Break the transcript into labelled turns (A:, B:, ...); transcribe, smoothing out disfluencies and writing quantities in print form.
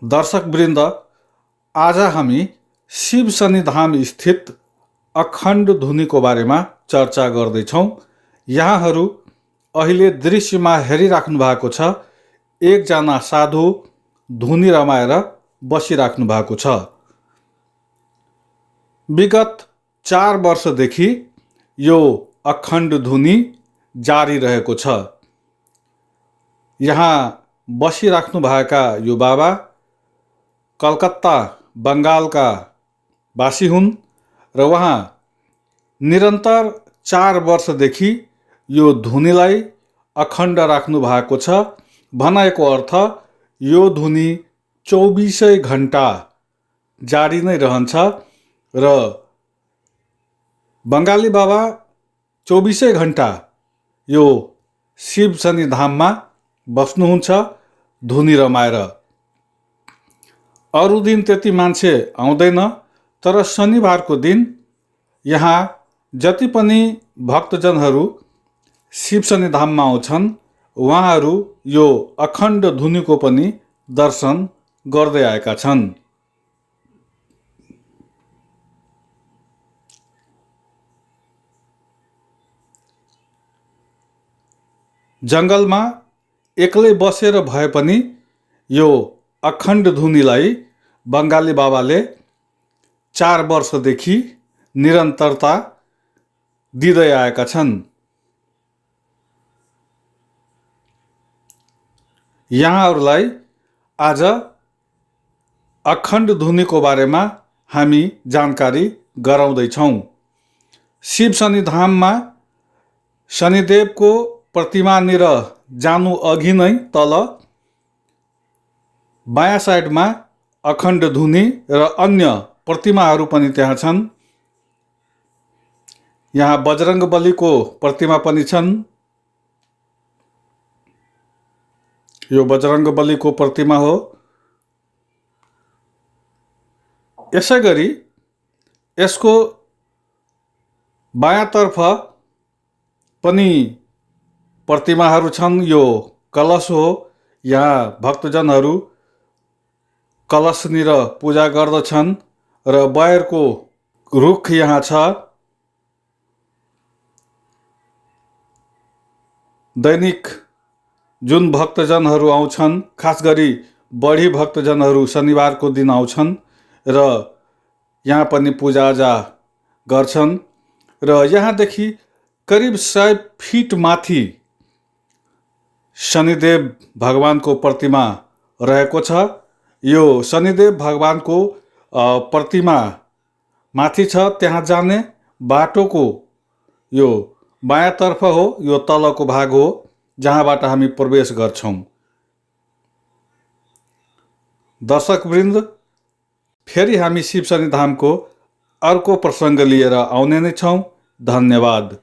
A: दर्शकवृन्द, आज हामी शिव सन्निधाम स्थित अखण्ड धुनीको बारेमा चर्चा गर्दैछौँ। यहाँहरू अहिले दृश्यमा हेरिराख्नु भएको छ, एकजना साधु धुनी रमाएर बसिराख्नु भएको छ। विगत 4 वर्षदेखि यो अखण्ड धुनी जारी रहेको छ। यहाँ बसिराख्नु भएका यो बाबा कलकत्ता बङ्गालका वासी हुन् र उहाँ निरन्तर 4 वर्षदेखि यो धुनीलाई अखण्ड राख्नु भएको छ। भनाइको अर्थ यो धुनी 24 घण्टा जारी नै रहन्छ र बङ्गाली बाबा 24 घण्टा यो शिव सन्निधाममा बस्नुहुन्छ धुनी रमाएर। अरू दिन त्यति मान्छे आउँदैन, तर शनिबारको दिन यहाँ जति पनि भक्तजनहरू शिव सन्निधाममा आउँछन् उहाँहरू यो अखण्ड धुनीको पनि दर्शन गर्दै आएका छन्। जङ्गलमा एक्लै बसेर भए पनि यो अखण्ड धुनीलाई बङ्गाली बाबाले 4 वर्षदेखि निरन्तरता दिँदै आएका छन्। यहाँहरूलाई आज अखण्ड धुनीको बारेमा हामी जानकारी गराउँदैछौँ। शिव सन्निधाममा शनिदेवको प्रतिमानिर जानु अघि नै तल बायाँ साइडमा अखण्ड धुनी र अन्य प्रतिमाहरू पनि त्यहाँ छन्। यहाँ बजरङ्गबलीको प्रतिमा पनि छन्। यो बजरङ्गबलीको प्रतिमा हो। यसै गरी यसको बायाँतर्फ पनि प्रतिमाहरू छन्। यो कलश हो। यहाँ भक्तजनहरू कलशनिर पूजा गर्दछन् र बयरको रुख यहाँ छ। दैनिक जुन भक्तजनहरू आउँछन्, खास गरी बढी भक्तजनहरू शनिबारको दिन आउँछन् र यहाँ पनि पूजाआजा गर्छन् र यहाँदेखि करिब 100 फिट माथि शनिदेव भगवानको प्रतिमा रहेको छ। यो शनिदेव भगवानको प्रतिमा माथि छ। त्यहाँ जाने बाटोको यो बायाँतर्फ हो। यो तलको भाग हो जहाँबाट हामी प्रवेश गर्छौँ। दर्शकवृन्द, फेरि हामी शिव सन्निधामको अर्को प्रसङ्ग लिएर आउने नै छौँ। धन्यवाद।